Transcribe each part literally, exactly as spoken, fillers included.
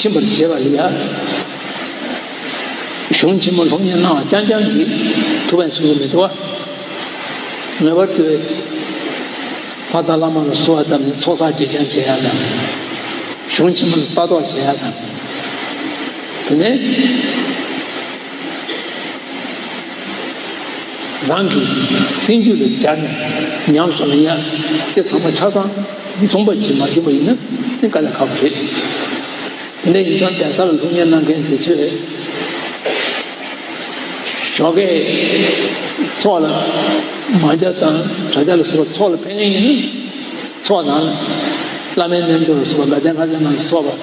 ཕྱིན་པར་བྱེད་པ་ལ་ཡ། གཞུང་ཆེན་མོ་སློབ་གཉེར་གནང་བ་རྐྱང་རྐྱང་གིས་ཐུབ་པ་ཡིན་གསུང་གི་མི་འདུག་བ། ངེས་པར་དུ་ལྷ་དང་བླ་མ་ལ་གསོལ་བ་བཏབ་ནས་ཚོགས་བསགས་སྒྲིབ་སྦྱང་བྱེད་ཡ་དང་། གཞུང་ཆེན་མོ་ལ་ལྟ་རྟོག་བྱེད་ཡ་དང་། དེ་ནས། རང་གི་སེམས་རྒྱུད་ལ་སྦྱར་ནས་ཉམས་སུ་ལེན་ཡ་དེ་ཚང་མ་ཆ་ཚང་མཚུངས་པ་ཅིག་མ་བྱུང་བ་ཡིན་ན་ནི་དཀའ་ལས་ཁག་པོ་རེད། དེ་འདྲ་ཡིན་ཙང་གདན་ས་ལ་སློབ་གཉེར་གནང་མཁན་དེ་ཚོས་ཞོགས་ཀས་ཚོགས་ལ་མང་ཇ་དང་གྲྭ་ཇ་ལ་སོགས་པ་ཚོགས་ལ་ཕེབས་མཁན་ཡིན་ན། ཚོགས་ནང་ལ་བླ་མའི་རྣལ་འབྱོར་ལ་སོགས་པ་དགའ་ལྡན་ལྷ་སྲས་རྣམས་ལ་སོགས་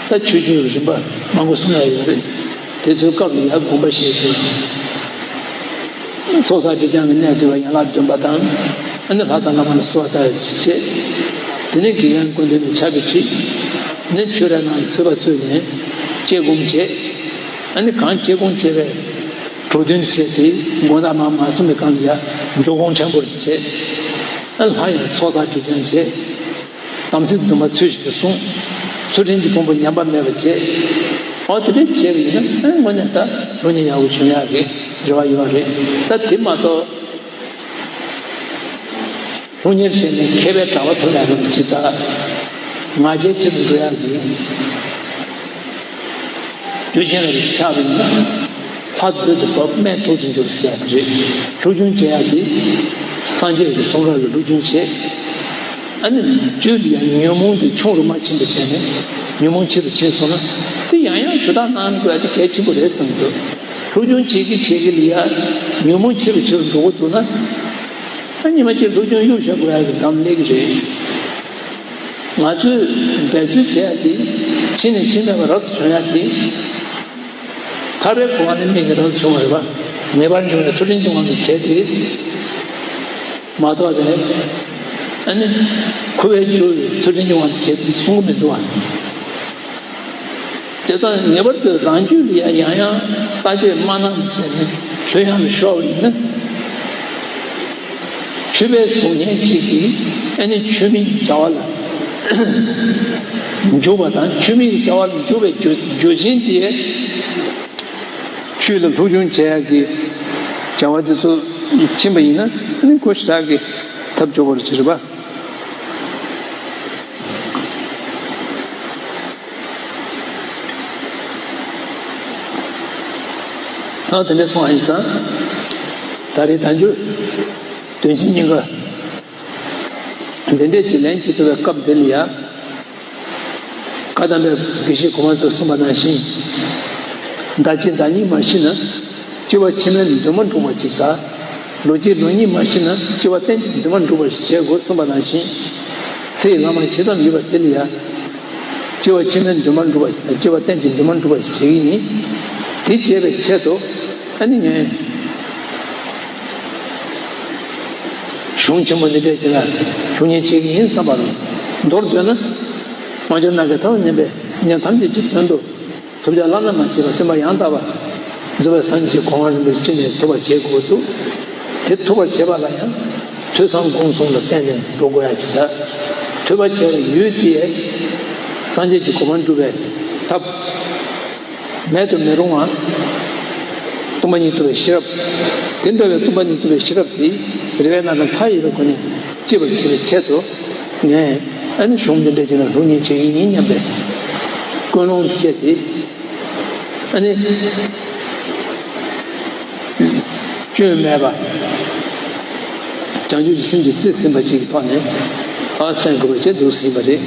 པ་ད་ཆོས་བརྒྱུད་རིམ་པ་མང་པོ་གསུང་ཡ་ཡོད་རེད། དེ་ཚོའི་སྐབས་ལ་ཡར་དགོངས་པ་བཞེས་བྱས། ཚོགས་བསགས་སྒྲིབ་སྦྱང་གི་གནད་བསྡུས་པ་ཡན་ལག་བདུན་པ་དང་། ཨ་ནི་ལྷ་དང་བླ་མ་ལ་གསོལ་བ་བཏབ་བྱས། དེ་ནས་དགེ་རྒན་སྐུ་མདུན་ནས་ཕྱག་དཔེ་ཁྲིད། དེ་ནས་ཆོས་ར་ནང་ཚུད་པ་ཚུད་ནས་དཔྱད་སྒོམ་བྱས། ཨ་ནི་གང་དཔྱད་སྒོམ་བྱས་པའི་གྲོས་མཐུན་བྱས་ཏེ་དགོང་དག་མ་མ་སོང་བའི་སྒང་ལ་ཡར་འབྱུང་ཁུངས་ཕྲན་བུར་བྱས། ཨ་ལྷ་ཡང་ཚོགས་བསགས་སྒྲིབ་སྦྱང་བྱས། དམ་ཚིག་བདུན་པ་ཚུལ་བཞིན་དུ་བསྲུང་། ཚུལ་ཁྲིམས་ཀྱི་ཕུང་པོ་ཉམས་པ་མེད་པར་བྱས། འོ་དེ་འདྲ་བྱས་པ་ཡིན་ན་ཨ་དངོས་གནས་ད་སློབ་གཉེར་ཡག་པོ་བྱུང་ཡག་གི་རེ་བ་ཡོད་རེད། ད་དེ་མ་གཏོགས་སློབ་གཉེར་བྱས་ནས་མཁས་པའི་གྲགས་པ་ཐོབ་ཡག་རེད་ཅེས་ད་ང་རྒྱལ་ཆེ་རུ་འགྲོ་ཡག་གི་རྒྱུ་རྐྱེན་རེ་ཆགས་པ་ཡིན་ན། ལྷ་རྡུལ་དུ་བབས་སྨན་ཐོག་ཏུ་འགྱུར་ཟེར་ཡ་དེ་རེད། སློབ་སྦྱོང་བྱེད་ཡ་དེ་སངས་རྒྱས་ཀྱི་གསུང་རབ་ལ་སློབ་སྦྱོང་བྱེད། ཨ་ནི་རྒྱུད་ལ་ཡང་ཉོན་མོངས་དེ་ཆུང་རུ་མ་ཕྱིན་པ་བྱས་ནས་ཉོན་མོངས་ཆེ་རུ་ཕྱིན་སོང་ན་དེ་ཡང་ཡང་ཞུ་དག་གནང་དགོས་ཡ་དེ་གལ་ཆེན་པོ་རེད་བསམ་གྱི་འདུག་སློབ་སྦྱོང་བྱེད་ཀྱི་བྱེད་ཀྱི་ལ་ཡ་ཉོན་མོངས་ཆེ་རུ་ཆེ་རུ་འགྲོ་གི་འདུག་ན། ཨ་ཉི་མ་གཅིག་སློབ་སྦྱོང་གཡུག་བཞག་དགོས་ཡ་གི་མཚམས་སླེབས་ཀྱི་རེད། ང་ཚོས་འབད་རྩོལ་བྱེད་ཡ་དེ་ཕྱི་ནས་ཕྱི་མེད་པ་རབ་ཏུ་བྱུང་ཡ་དེ། ཐར་པའི་གོ་འཕང་ནི་མིག་གིས་རབ་ཏུ་བྱུང་བ་རེད་པ། ངེས་པར་འབྱུང་བའི་ཚུལ་ཁྲིམས་ཀྱི་དབང་དུ་བྱས་ཏེ། མ་གཏོགས་པའི་ཨ་ནི་ཁུ་བའི་རྒྱུ་ཚུལ་ཁྲིམས་ཀྱི་དབང་དུ་བྱས་ཏེ་གསུང་གི་མི་འདུག་བ། བྱས་ཙང་ངེས་པར་དུ་རང་རྒྱུད་ལ་ཡང་ཡང་ཡང་བརྟག་དཔྱད་མ་གནང་བ་བྱས་ནས་ལྷོད་ཡངས་ལ་ཤོར་བ་ཡིན་ན། ཆོས་པའི་གཟུགས་བརྙན་གཅིག་གིས་ཨ་ནི་ཆོས་མིན་གྱི་བྱ་བ་ལ་འཇུག་པ་དང་ཆོས་མིན་གྱི་བྱ་བ་ལ་འཇུག་པའི་རྒྱུ་རྒྱུ་རྐྱེན་དེ། ཆོས་ལ་སློབ་སྦྱོང་བྱེད་ཡག་གི་བྱ་བ་དེ་ཚོ་ཕྱིན་པ་ཡིན་ན་ཨ་ནི་ཁོ་ཞེ་དྲག་གི་ཐབས་སྐྱོ་པོ་རེད་ཅེས་རེད་པ། ཨ་དེ་འདྲ་སོང་བ་ཡིན་ཙང་། ད་རེས་ད་འཇུ་དོན་ཆེན་གཉིས་ཀ་འདི་འདྲས་ཀྱི་ལན་གཅིག་ཐུབ་པའི་སྐབས་འདི་ལ་ཡ། བཀའ་གདམས་པའི་དགེ་བཤེས་གོང་མ་ཚོས་གསུངས་པ་ནང་བཞིན། ཟླ་གཅིག་ཟླ་གཉིས་མ་ཤི་ན། སྐྱེ་བ་ཕྱི་མའི་འདུན་མ་འགྲུབ་པ་ཅིག་དང་། ལོ་གཅིག་ལོ་གཉིས་མ་ཤི་ན་སྐྱེ་བ་གཏན་གྱི་འདུན་མ་འགྲུབ་པ་ཞིག་བྱེད་དགོས་གསུངས་པ་ནང་བཞིན། ཚེ་ཡི་ལྷག་མ་ཇི་ཙམ་ཡོད་པ་དེ་ལ་ཡང་། སྐྱེ་བ་ཕྱི་མའི་འདུན་མ་འགྲུབ་པ་ཞིག་དང་སྐྱེ་བ་གཏན་གྱི་འདུན་མ་འགྲུབ་པ་ཞིག་བྱེད་ཀྱི་ཡིན། དེ་བྱེད་པའི་ཆེད་དུ་ཨ་ནི་ངས་གཞུང་ཆེན་མོ་འདི་འདྲས་ཅིག་ལ་སློབ་གཉེར་བྱེད་ཀྱི་ཡིན་བསམ་པ་རེད། མདོར་བསྡུས་ན། དབང་ཕྱུག་ནམ་མཁའི་མཐའ་དང་མཉམ་པའི་སེམས་ཅན་ཐམས་ཅད་ཀྱི་དོན་དུ། ཐོབ་བྱ་བླ་ན་མ་མཆིས་པ་སྟོན་པ་ཡང་དག་པ། རྫོགས་པའི་སངས་རྒྱས་ཀྱི་གོ་འཕང་རིན་པོ་ཆེ་ནས་ཐོབ་པར་བྱེད་དགོས་འདུག་དེ་ཐོབ་པར་བྱེད་པ་ལ་ཡང་། ཐོས་བསམ་སྒོམ་གསུམ་ལ་བརྟེན་ནས་འགྲོ་དགོས་ཡ་ཅིག་དང་། ཐོས་པ་བྱས་པའི་ཡུལ་དེ། སངས་རྒྱས་ཀྱི་གོ་འཕང་སྒྲུབ་པའི་ཐབས། མེད་དུ་མི་རུང་བ། སྟོང་པ་ཉིད་རྟོགས་པའི་ཤེས་རབ། དེ་འདྲ་བའི་སྟོང་པ་ཉིད་རྟོགས་པའི་ཤེས་རབ་དེ། རེ་བའི་རྣམ་གྲངས་མཐའ་ཡས་པའི་སྒོ་ནས་སྐྱེ་བར་བྱེད་པའི་ཆེད་དུ། ངས་ཨ་ནི་གཞུང་འདི་འདྲ་ཅིག་ལ་སློབ་གཉེར་བྱེད་ཀྱི་ཡིན་སྙམ་པའི་ཀུན་སློང་དུ་བྱས་ཏེ། ཨ་ནི་སྐྱོན་མེད་པ། བྱང་ཆུབ་ཀྱི་སེམས་ཀྱིས་རྩིས་ཟིན་པ་ཞིག་གི་ཐོག་ནས་ཨ་གསན་དགོས་པ་ཞིག་འདུག་ཟིན་པ་རེད།